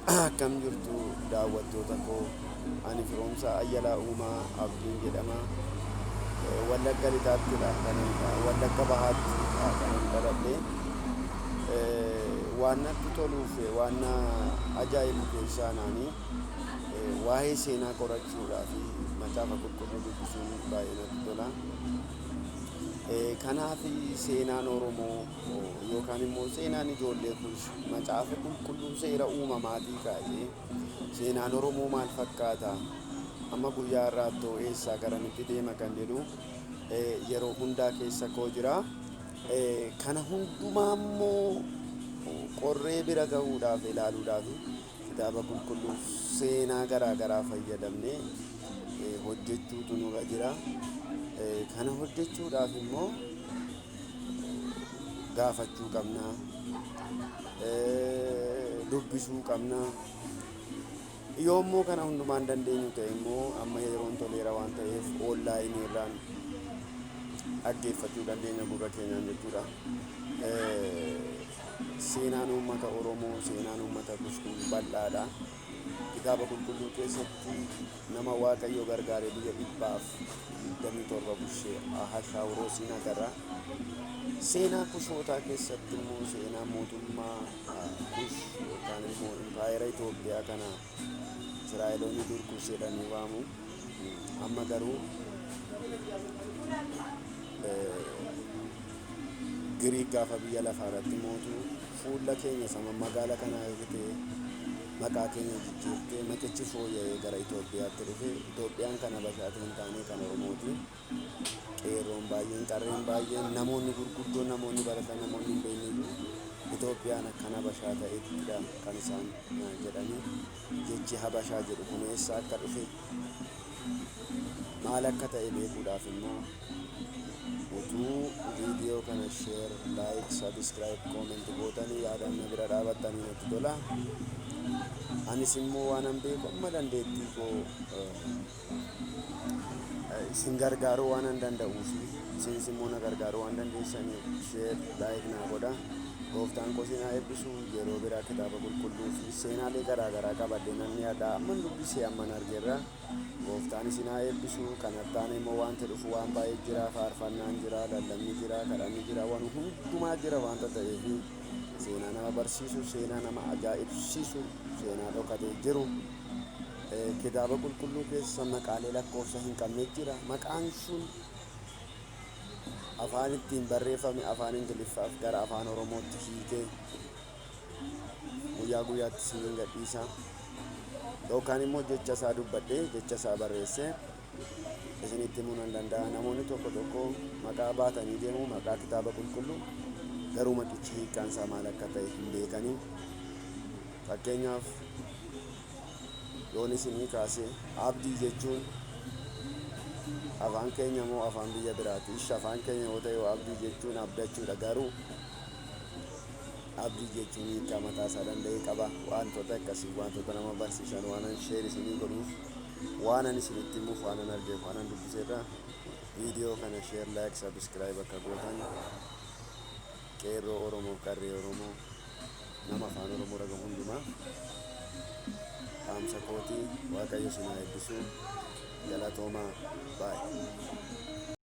Akkam jirtu daawwattoota koo? Ani Firoomsaa Ayyalaa Uumaa Abdiin jedhama. Wallagga Lixaattidha kanan, Wallagga Bahaatti kanan dhaladhe. Waan natti toluuf waan na ajaa'ibu keessaa naani waa'ee seenaa qorachuudhaa fi Macaafa Qulqulluu dubbisuun baay'ee natti tola. Kanaaf seenaan Oromoo yookaan immoo seenaan ijoollee Kuush Macaafa Qulqulluu seera uumamaatii kaasee seenaan Oromoo maal fakkaata, amma guyyaa har'aattoo eessaa garamitti deema kan jedhu yeroo hundaa keessa koo jira. Kana hundumaa immoo qorree bira gahuudhaaf, ilaaluudhaaf kitaaba qulqulluu seenaa garaa garaa fayyadamnee hojjechuutu nurra jira. Kana hojjechuudhaaf immoo gaafachuu qabna, dubbisuu qabna. Yoommoo kana hundumaan dandeenyu ta'e immoo amma yeroon toleera waan ta'eef onlaayinii irraan dhaggeeffachuu dandeenya gurra keenyaan jechuudha. Seenaan uummata Oromoo, seenaan uummata Kush kun bal'aadha. Kitaaba qulqulluu keessatti nama Waaqayyo gargaare biyya 127 bushee Ahashaawuroosiin agarra. Seenaa Kushootaa keessatti immoo seenaa mootummaa Kush yookaan immoo impaayera Itoophiyaa kana Israa'eloonni dur Kush jedhanii waamu. Amma garuu Giriik gaafa biyya lafaa irratti mootu fuula keenya sama magaala kanaa eegitee maqaa keenya jijjiirtee maqichi fooyya'ee gara Itoophiyaatti dhufe. Itoophiyaan kan Habashaati hin taane kan Oromooti. Qeerroon baay'een, qarreen baay'een, namoonni gurguddoon, namoonni baratan, namoonni hin beekne iyyuu Itoophiyaan akkan Habashaa ta'ettidha kan isaan jedhanii. Jechi Habashaa jedhu kun eessaa akka dhufe, maal akka ta'e beekuudhaaf immoo utuu viidiyoo kana share, like, subscribe, comment gootanii yaadaan na bira dhaabattanii natti tola. Anis immoo waanan beeku amma dandeettii koo isin gargaaruu waanan danda'uu fi isinis immoo na gargaaruu waan dandeessaniif share, like naa godha. Gooftaan koo isin haa eebbisu. Yeroo biraa kitaaba qulqulluu fi seenaalee garaa garaa qabadhee nan dhiyaadha. Amman dubbisee amman argerra. Gooftaan isin haa eebbisu. Kanatti aanee immoo wanti dhufu waan baay'ee jira. Faarfannaan jira, lallabni jira, kadhanni jira, waan hundumaa jira waanta ta'eef seenaa nama barsiisu, seenaa nama ajaa'ibsiisu, seenaa dhokatee jiru. Kitaaba qulqulluu keessa maqaalee lakkoofsa hin qabne jira. Maqaan sun afaan ittiin barreeffame afaan Ingiliffaaf gara afaan Oromootti hiikee guyyaa guyyaatti isiniin gadhiisa. Yookaan immoo jecha isaa dubbadhee jecha isaa barreessee isinitti himuu nan danda'a. Namoonni tokko tokko maqaa baatanii deemu, maqaa kitaaba qulqulluu, garuu maqichi hiikkaan isaa maal akka ta'e hin beekanii. Fakkeenyaaf yoon isinii kaase, Abdii jechuun afaan keenya moo afaan biyya biraati? Ish, afaan keenya yoo ta'e abdii jechuun abdachuudha, garuu abdii jechuun hiikkaa mataa isaa danda'e qaba. Wantoota akkasii, wantoota nama barsiisan waanan share isinii godhuuf, waanan isinitti himuuf, waanan argeef, waanan dubbiseerra viidiyoo kana share, like, subscribe akka gootan qeerroo Oromoo, qarree Oromoo, nama afaan Oromoo dhagahu hundumaa dhaamsa kootii. Waaqayyo isin haa eebbisu. Galatoomaa baay'ee.